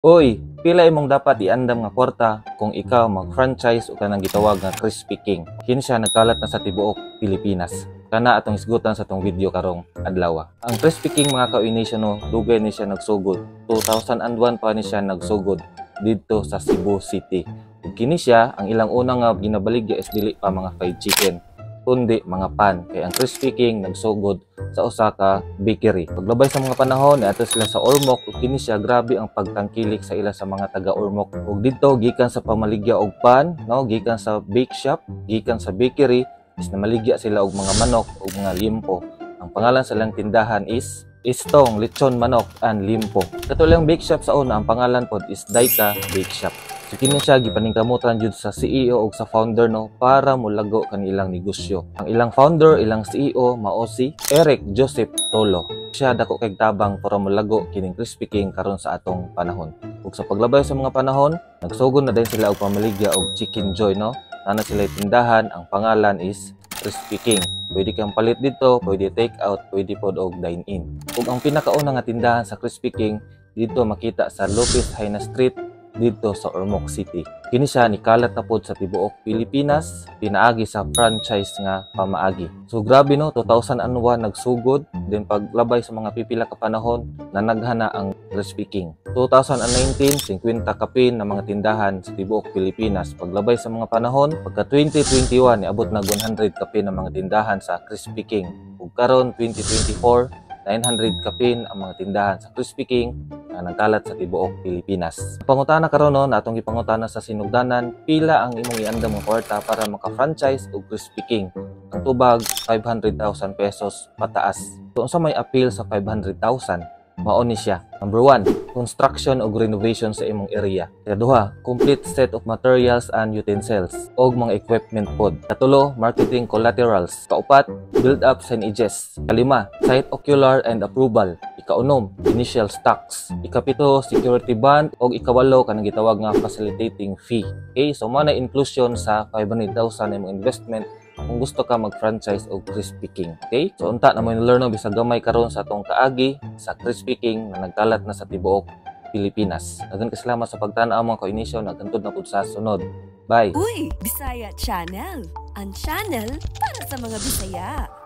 Uy, pila imong dapat iandam nga kwarta kung ikaw mag-franchise o kanang gitawag nga Crispy King? Kini siya nagkalat na sa tibuok Pilipinas. Kana atong isgutan sa atong video karong adlaw. Ang Crispy King, mga ka-nation, no, dugay ni siya nagsugod. 2001 pa ni siya nagsugod didto sa Cebu City. Ug kini siya, ang ilang unang nga ginabaligya is dili pa mga fried chicken kundi mga pan, kay ang Crispy King nagsugod sa usa ka bakery. Paglabay sa mga panahon, niadto sila sa Ormoc ug kini siya, grabe ang pagtangkilik sa ila sa mga taga Ormoc. Ug didto, gikan sa pamaligya og pan, no, gikan sa bake shop, gikan sa bakery is namaligya sila og mga manok ug mga liempo. Ang pangalan sa ilang tindahan is Istong Lechon Manok and Liempo. Kato lang bake shop sa una, ang pangalan pod is Daika Bake Shop. So kini siya gipaningkamutan jud sa CEO ug sa founder, no, para molago kanilang negosyo. Ang ilang founder, ilang CEO, mao si Eric Joseph Tolo. Siya dako kay tabang para molago kining Crispy King karon sa atong panahon. Ug sa paglabay sa mga panahon, nagsugod na din sila og pamaligya og Chicken Joy, no. Naa na sila tindahan, ang pangalan is Crispy King. Pwede kang palit didto, pwede take out, pwede pod og dine in. Ug ang pinakauna nga tindahan sa Crispy King didto makita sa Lopez Jaena Street didto sa Ormoc City. Kini siya nikalat na pod sa tibuok Pilipinas pinaagi sa franchise nga pamaagi. So grabe, no, 2001 nagsugod, then paglabay sa mga pipila ka panahon nanaghan na ang Crispy King. 2019, 50 kapin na mga tindahan sa tibuok Pilipinas. Paglabay sa mga panahon, pagka 2021, niabot na 100 kapin na mga tindahan sa Crispy King. Ug karon 2024, 900 kapin ang mga tindahan sa Crispy King na nagkalat sa tibuok Pilipinas. Pangutana karon, no, na atong gipangutana sa sinugdanan, pila ang imong iandam nga kwarta para maka-franchise og Crispy King? Ang tubag, 500,000 pesos pataas. So unsa may appeal sa 500,000? Mao ni siya. Number 1, construction og renovation sa imong area. Ikaduha, complete set of materials and utensils og mga equipment pod. Katulo, marketing collaterals. Kaupat, build up signages. Kalima, site ocular and approval. Ikaunom, initial stocks. Ikapito, security bond, og ikawalo, kanang gitawag nga facilitating fee. Okay, so mao na inclusion sa 500,000 imong investment kung gusto ka mag-franchise og Crispy King. Okay? So unta na mo learn, no, bisag gamay karon sa atong kaagi sa Crispy King na nagkalat na sa tibuok Pilipinas. Daghang salamat sa pagtan-aw, mga ka-inisyo, nagkantod na pud sa sunod. Bye. Uy, Bisaya Channel. Ang channel para sa mga Bisaya.